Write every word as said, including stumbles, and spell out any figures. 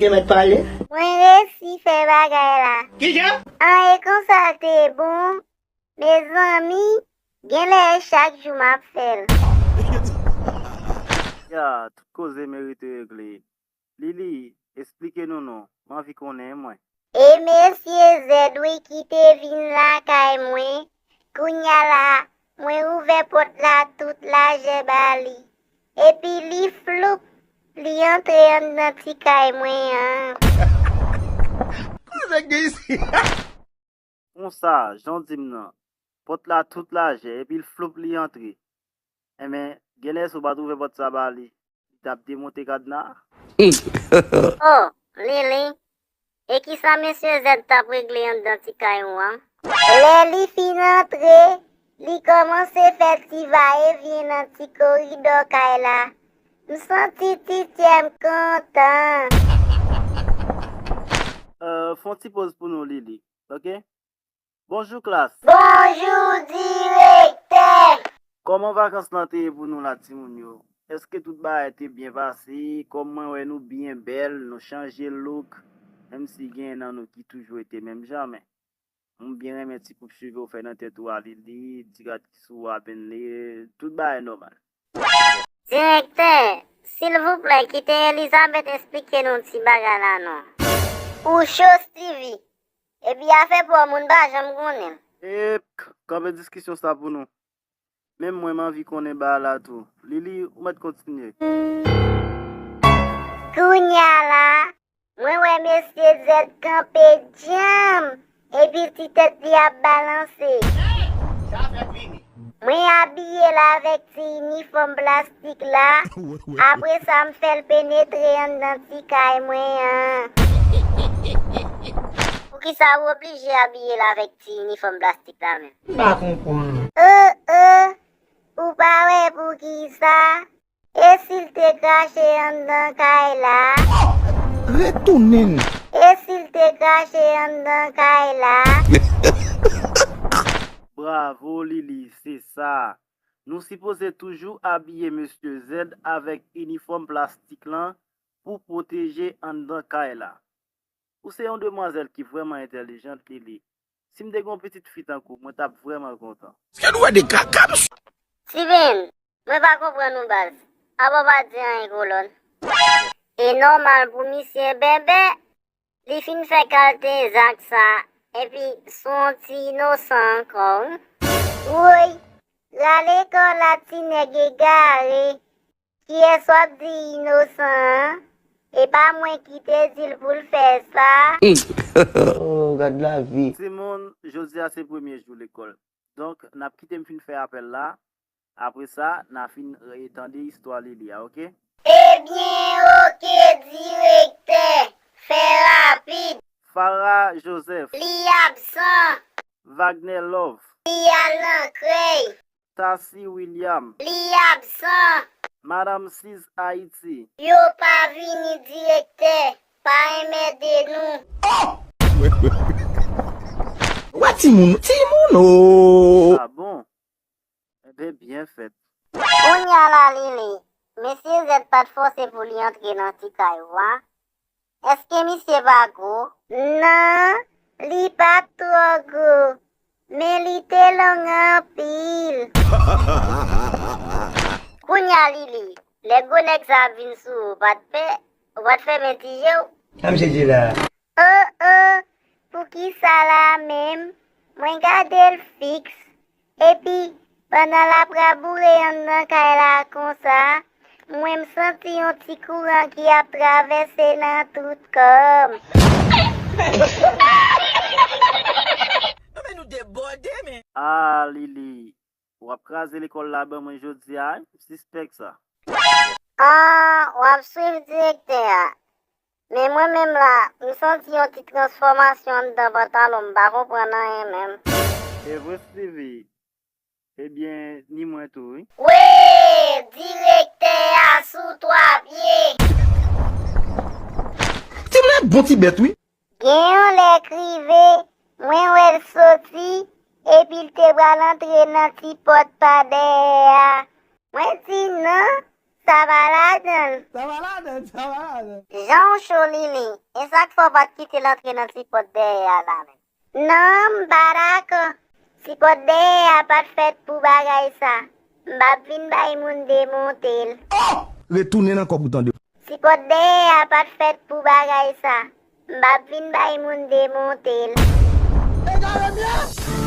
Te mèt pale. Mwen resi fè bagay la. Kijan? An, e konsa l te bon. Mezanmi, genlè e chak jou m ap fè l. Ya, tout koze merite regle. Lili, esplike nou non. M anvi konnen, mwen. E mesye Zèd wi ki te vin lakay mwen. Kounya la, mwen ouvè pòt la tout lajè ba li. Epi li floup, li antre anndan ti kay mwen an. Konsa, jan w di m nan, pòt la tout lajè, epi l floup li antre. Enben, genlè si w pa t ouvè pòt sa ba li, li t ap demonte kadna a. Oh, Lili, e kisa mesye Zèd t ap regle anndan ti kay ou an? Lè li fin antre, li kòmanse fè ti vayevyen nan ti koridò kay la. M santi ti tyè m kontan. Euh, fè yon ti poz pou nou, Lili, oke? Bonjou, klas. Bonjou, direktè. Kòman vakans lan te ye pou nou la, timoun yo? Èske tout bagay te byen pase? Kòm mwen wè nou byen bèl, nou chanje look, menm si gen nan nou ki toujou rete menm jan, men m byen renmen ti koup cheve w fè nan tèt ou a, Lili, ti rad ki sou ou a, Benley, tout bagay nòmal. Direktè, silvouplè, kite Elizabeth esplike nou ti bagay la non. Ou cho, Steevy. Epi afè pa w moun pa janm konnen l. Ep, k-, kanpe diskisyon sa pou nou. Menm mwen m anvi konnen bagay la tou. Lili, ou mèt kontinye. Kounya la, mwen wè mesye Zèd kanpe djanm, epi ti tèt li ap balanse. Mwen abiye l avèk ti inifòm plastik la, apre sa m fè l penetre anndan ti kay mwen an. Poukisa ou oblije abiye l avèk ti inifòm plastik la menm? M pa konprann. Oh, oh, ou pa wè poukisa? E si l te krache anndan kay la? Retounen! E si l te krache anndan kay la? Bravo, Lili, se sa. Nou sipoze toujou abiye mesye Zèd avèk inifòm plastik lan pou pwoteje anndan kay la. Ou se yon demwazèl ki vrèman entèlijant, Lili. Si m te gen yon pitit fi tankou w, mwen t ap vrèman kontan. Steven, mwen pa konprann ou baz. Apa w pa di anyen, kolòn? E nòmal pou misye bèbè, li fin fè kalte zak sa, epi sou yon ti inosan ankò, wi. Woy, rale kò w la ti nèg egare. Kiyès w ap di inosan an? E pa mwen ki te di l pou l fè sa? Oh, gad lavi. Timoun, jodi a se premye jou lekòl. Donk, n ap kite m fin fè apèl la. Apre sa, n a fin, eh, tande istwa Lili a, oke? Ebyen, oke, direktè. Fè rapid. Farah Joseph. Li absan. Wagner Love. Li al nan krèy. Tassy William. Li absan. Madame Sis Haïti. Yo pa vini, direktè. Pa enmède nou. Oh! Wè timoun, timoun o! Ah bon? Enben, byen fèt. Kounya la, Lili, mesye Zèd pa t fòse pou li antre nan ti kay ou a? Èske misye pa gwo? Non, li pa t twò gwo, men li te long anpil. Kounya, Lili, lè gwo nèg sa ap vin sou ou, ou pa t pè? Ou pa t fèmen ti je w? Sa misye di la? Oh, oh, poukisa la menm? Mwen gade l fiks. Epi, pandan l ap raboure anndan kay la konsa, mwen m santi yon ti kouran ki ap travèse nan tout kò m. Non, men nou debòde, men. Ah, Lili, w ap kraze lekòl la ban mwen jodi a, wi, m sispèk sa. Ah, w ap swiv direktè a. Men mwen menm la, m santi yon ti transfòmasyon anndan pantalon m, m pa konprann anyen menm. Se vre, Steevy? Ebyen, ni mwen tou, wi. Wi, direktè a sou twa pye. Ti moun nan bon ti bèt, wi. Gen yon lè k rive, mwen wè l soti, epi l te pral antre nan ti pòt pa dèyè a. Mwen di non, Sa va ladan l. Sa va ladan l, sa va ladan l. Jan w cho, Lili. E sa k fè w pa t kite l antre nan ti pòt dèyè a la menm? Non, m pa dakò. Ti pòt dèyè a pa t fèt pou bagay sa. M p ap vin bay moun demonte l. Retounen nan kòb ou tande. Ti pòt dèyè a pa t fèt pou bagay sa. M p ap vin bay moun demonte l. Egare m ye!